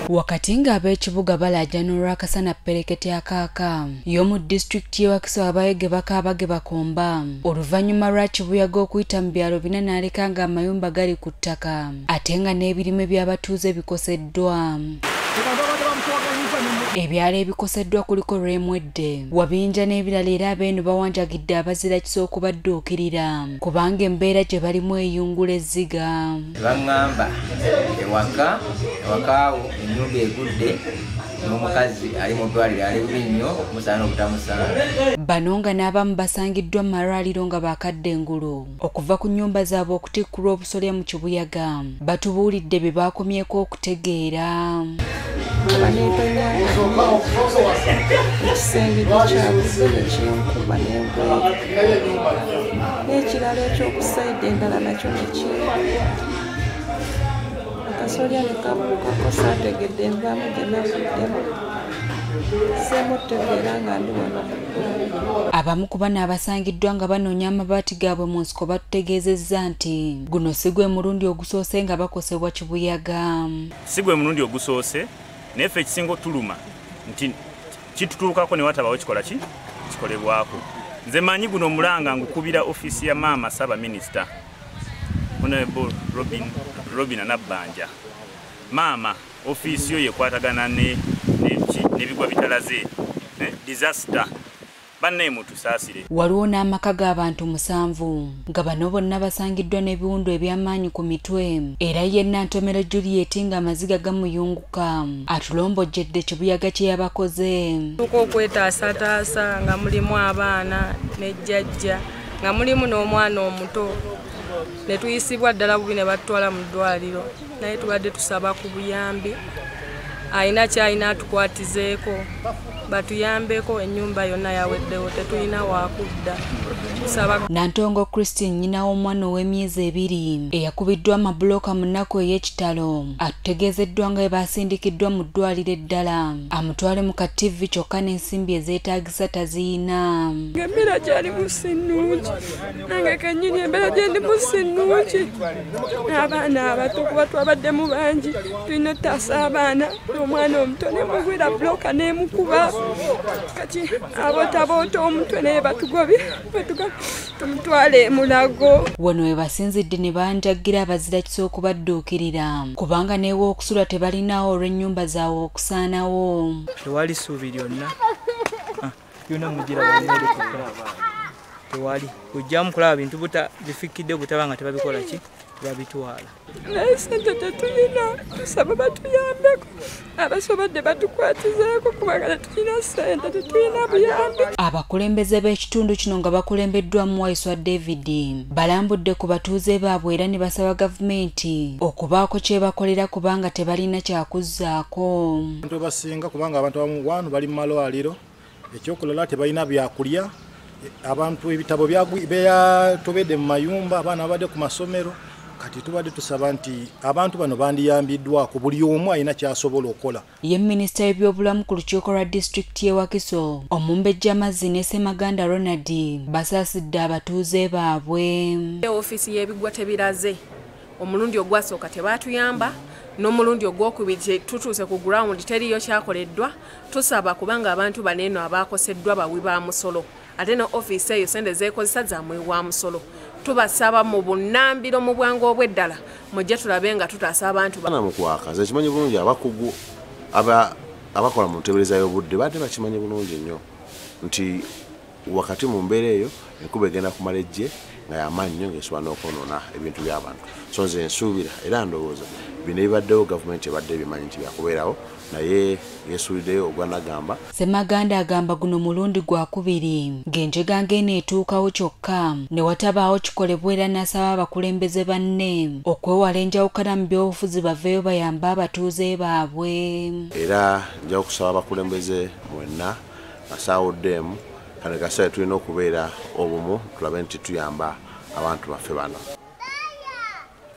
Wakati ng'ab'ekibuga balaajana olw'akasana ppereketya akaaka y'omu disitulikiti y'e Wakiso, abayege bakaaba ge bakomba oluvannyuma lwa kibuyaga okuyita mu byalo bina n'aleka ng'amayumba gali ku ttaka ate nga n'ebirime by'abatuuze bikoseddwa. Ebyalo ebikoseddwa kuliko Lwemwedde, Wabinja n'ebirala era abeeno bawanjagidde abazira kisa okubadduukirira kubanga embeera gye balimu eyungula ezziga. Baŋŋamba ewaka ewakaawo ennyumba egudde n'omukazi ali mu ddwaliro ali bubi nnyo okumusaana obutamusaana. Bano nga n'abamu basangiddwa mu malwaliro nga baakadde engulu okuva ku nnyumba zaabwe okutikkulwa obusolya mu kibuyaga batubuulidde bye baakomyeko okutegeera. Ekisenge kyabuze nekinkuba nengwera n'ekirala ekyokusaida endala nakyo nekinkuba akasolya ne kabuukako saategedde envaamu gye navuddemu seemutegeera nga ndi wano. Abamu ku bano abasangiddwa nga banoonya amabaati gaabwe mu nsiko batutegeezezza nti guno si gwe mulundi ogusoose nga bakosebwa kibuyaga. Si gwe mulundi ogusoose naye ffe ekisinga otuluma nti kitutuukako ne watabawo kikola ki kikolebwako. Nze manyi guno omulanga ngukubira ofiisi ya maama Ssaabaminisita Honorable Robin Nabbanja. Maama ofiisi yo yekwatagana n'ebigwa bitalaze disaster banne mutusaasire. Waliwo n'amaka g'abantu 7 nga bano bonna basangiddwa n'ebiwundu eby'amaanyi ku mitwe era ye Nantomero Juliet ng'amaziga gamuyunguka atulombojjedde kibuyaga kye yabakoze. Tuko okwetaasataasa nga mulimu abaana ne jjajja nga mulimu n'omwana omuto ne tuyisibwa ddala bubi ne batutwala mu ddwaliro naye tubadde tusaba ku buyambi alina ky'alina atukwatizeeko batuyambeko ennyumba yonna yaweddewo tetulina waakudda. Nantongo Christine nnyina w'omwana ow'emyezi 2 eyakubiddwa amabulooka mu nnaku ey'ekitalo atutegeezeddwa nga bwe basindikiddwa mu ddwaliro eddala amutwale mu ka TV kyokka n'ensimbi ezeetaagisa taziyina. Embeera gyalimu si nnungi nange kennyini embeera gye ndimu si nnungi n'abaana abato kuba twabaddemu bangi tulina ottaasa abaana n'omwana omuto ne mugwira bulooka n'emukuba kati abootaboota omutwe naye batugobye tumutwale Mulago. Wano we basinzidde ne banjaggira abazira kisa okubadduukirira kubanga n'ew'okusula tebalinawo olw'ennyumba zaabwe okusaanawo. Tewali ssuubi lyonna byonna mugira balina kulaba tewali ojjamu kulaba bintu bifikkidde butaba nga tebabikola ki tebabitwala. Naye ssente tetulina tusaba batuyambeko abasobodde batukwatizeeko kubanga tetulina ssente tetulina buyambi. Abakulembeze b'ekitundu kino nga bakulembeddwamu Waiswa David balambudde ku batuuze baabwe era ne basaba gavumenti okubaako kye bakolera kubanga tebalina kyakuzzaako. Abantu basinga kubanga abantu abamu wano bali mu malwaliro ekyokulala tebalina byakulya abantu ebitabo byatobedde mu mayumba abaana babadde ku masomero kati tubadde tusaba nti abantu bano bandiyambiddwako buli omu alina ky'asobola okukola. Ye minisita w'ebyobulamu ku lukiiko lwa disitulikiti y'e Wakiso Omumbejja Mazzi ne Ssemaganda Ronald basaasidde abatuuze baabwe. Ofiisi y'ebigwa tebiraze omulundi ogwasooka tebaatuyamba n'omulundi ogwokubiri tutuuse ku ground teriyo kyakoleddwa. Tusaba kubanga abantu baneeno abaakoseddwa bawi ba musolo ate ne ofiisi eyo ssente zeekozesa za muwi wa musolo. Tubasaba mu bunnambiro mu bwangu obw'eddala mujje tulabe nga tutaasa abantu. Bana mu kwaka nze kimanyi bulungi abakugu abakola mu nteebereza y'obudde badde bakimanyi bulungi nnyo nti wakati mu mbeera eyo enkuba egenda kumala ejje nga y'amaanyi nnyo ng'esobola n'okwonoona ebintu by'abantu. So nze nsuubira era ndowooza bino ebibaddewo gavumenti ebadde ebimanyi nti byakubeerawo naye yeesuuliddeyo ogwanagamba. Ssemaganda agamba guno mulundi gwakubiri ng'enjega ng'eno etuukawo kyokka ne watabaawo kikolebwa era n'asaba abakulembeze banne okwewala enjawukana mu byobufuzi baveeyo bayambe abatuuze baabwe. Era nja okusaba abakulembeze mwenna asaawuddemu kano kaseera tulina okubeera obumu tulabe nti tuyamba abantu baffe bano.